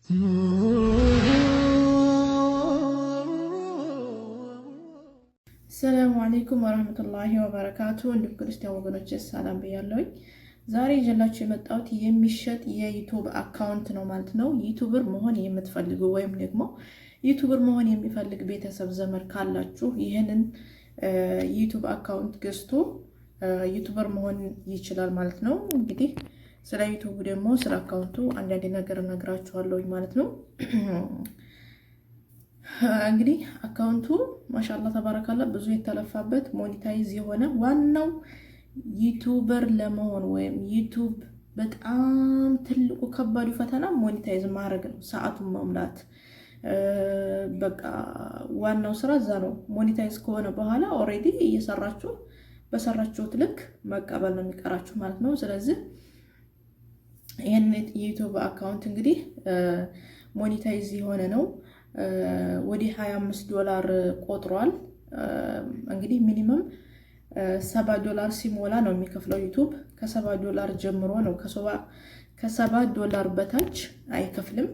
السلام عليكم ورحمة الله وبركاته። እንዲሁም ክርስቲያን ወገኖች ሰላም ብያለሁኝ። ዛሬ ይዤላችሁ የመጣሁት የሚሸጥ የ YouTube account ነው ማለት ነው። YouTuber መሆን የምትፈልጉ ወይም ደግሞ YouTuber መሆን የሚፈልግ ቤተሰብ ዘመድ ካላችሁ ይህንን YouTube account ገዝቶ YouTuber መሆን ይችላል ማለት ነው። እንግዲህ ስለ YouTube ደግሞ ስለ account ኡ አንዳንድ ነገር እነግራችኋለሁኝ ማለት ነው። እንግዲህ account ኡ ما شاء الله تبارك الله ብዙ የተለፋበት monetize የሆነ፣ ዋናው YouTuber ለመሆን ወይም YouTube በጣም ትልቁ ከባዱ ፈተና monetize ማድረግ ነው። ሰዓቱን መሙላት በቃ ዋናው ስራ እዛ ነው። Monetize ከሆነ በኋላ already እየሰራችሁ በሰራችሁት ልክ መቀበል ነው የሚቀራችሁ ማለት ነው። ስለዚህ ይህን የ YouTube account እንግዲህ monetize የሆነ ነው። ወደ 25 ዶላር ቆጥሯል። እንግዲህ minimum 70 ዶላር ሲሞላ ነው የሚከፍለው YouTube። ከ70 ዶላር ጀምሮ ነው፣ ከ70 ዶላር በታች አይከፍልም።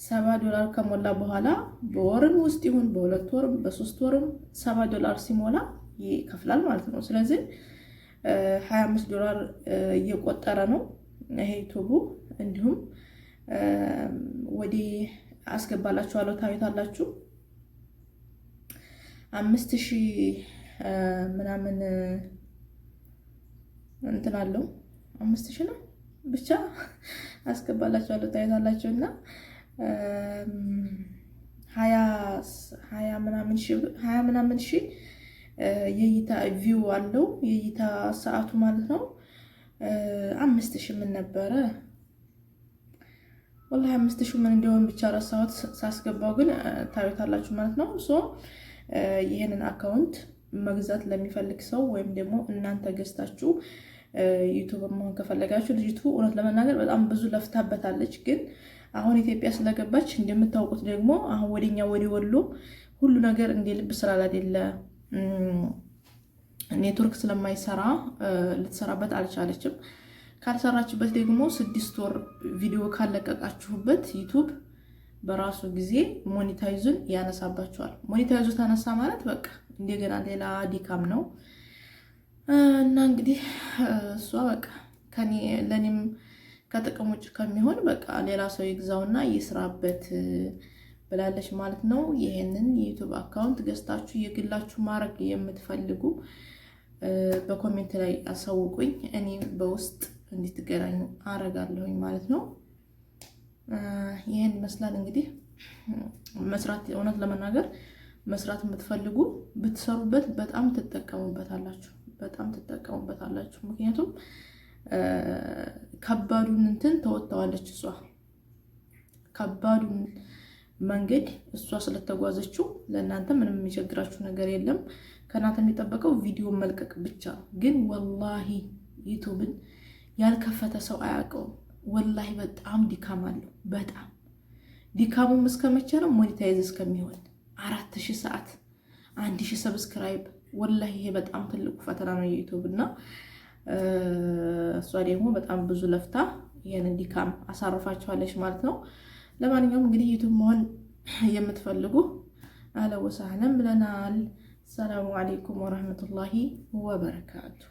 70 ዶላር ከሞላ በኋላ በወርም ውስጥ ይሁን በ2 ወርም በ3 ወርም 70 ዶላር ሲሞላ ይከፍላል ማለት ነው። ስለዚህ 25 ዶላር እየቆጠረ ነው ይሄ YouTube ኡ። እንዲሁም ወደ አስገባላችኋለሁ ታዩታላችሁ። 5000 ምናምን እንትን አለው፣ 5000 ነው ብቻ፣ አስገባላችኋለሁ ታዩታላችሁ። እና 20 ምናምን ሺህ የእይታ view አለው፣ የእይታ ሰዓቱ ማለት ነው። 5000 ምን ነበረ والله፣ 5000 ምን እንዲሆን ብቻ ረሳሁት። ሳስገባው ግን ታዩታላችሁ ማለት ነው። So ይህንን account መግዛት ለሚፈልግ ሰው ወይም ደግሞ እናንተ ገዝታችሁ YouTuber መሆን ከፈለጋችሁ፣ ልጅቱ እውነት ለመናገር በጣም ብዙ ለፍታበታለች። ግን አሁን ኢትዮጵያ ስለገባች እንደምታውቁት ደግሞ አሁን ወደኛ ወደ ወሎ ሁሉ ነገር እንደ ልብ ስላላደለ፣ ኔትወርክ ስለማይሰራ ልትሰራበት አልቻለችም። ካልሰራችበት ደግሞ 6 ወር ቪዲዮ ካለቀቃችሁበት YouTube በራሱ ጊዜ monetize ኡን ያነሳባችኋል። Monetize ኡ ተነሳ ማለት በቃ እንደገና ሌላ ድካም ነው። እና እንግዲህ እሷ በቃ ለእኔም ከጥቅም ውጭ ከሚሆን በቃ ሌላ ሰው ይግዛውና ይስራበት ብላለች ማለት ነው። ይህንን የ YouTube account ገዝታችሁ የግላችሁ ማድረግ የምትፈልጉ በ comment ላይ አሳውቁኝ። እኔ በውስጥ እንድትገናኙ አረጋለሁኝ ማለት ነው። ይህን ይመስላል እንግዲህ። መስራት፣ እውነት ለመናገር መስራት የምትፈልጉ ብትሰሩበት በጣም ትጠቀሙበታላችሁ። በጣም ትጠቀሙበታላችሁ። ምክንያቱም ከባዱን እንትን ተወጥተዋለች እሷ፣ ከባዱን መንገድ እሷ ስለተጓዘችው ለእናንተ ምንም የሚቸግራችሁ ነገር የለም። ከእናንተ የሚጠበቀው ቪዲዮ መልቀቅ ብቻ ነው። ግን والله YouTube ን ያልከፈተ ሰው አያውቀውም። والله በጣም ድካም አለው። በጣም ድካሙም እስከ መቼ ነው? Monetize እስከሚሆን 4000 ሰዓት፣ 1000 subscribe። والله ይሄ በጣም ትልቁ ፈተና ነው የ YouTube። እና እሷ ደግሞ በጣም ብዙ ለፍታ ይህንን ድካም አሳርፋችኋለች ማለት ነው። ለማንኛውም እንግዲህ YouTube መሆን የምትፈልጉ أهلا وسهلا ብለናል። السلام عليكم ورحمة الله وبركاته።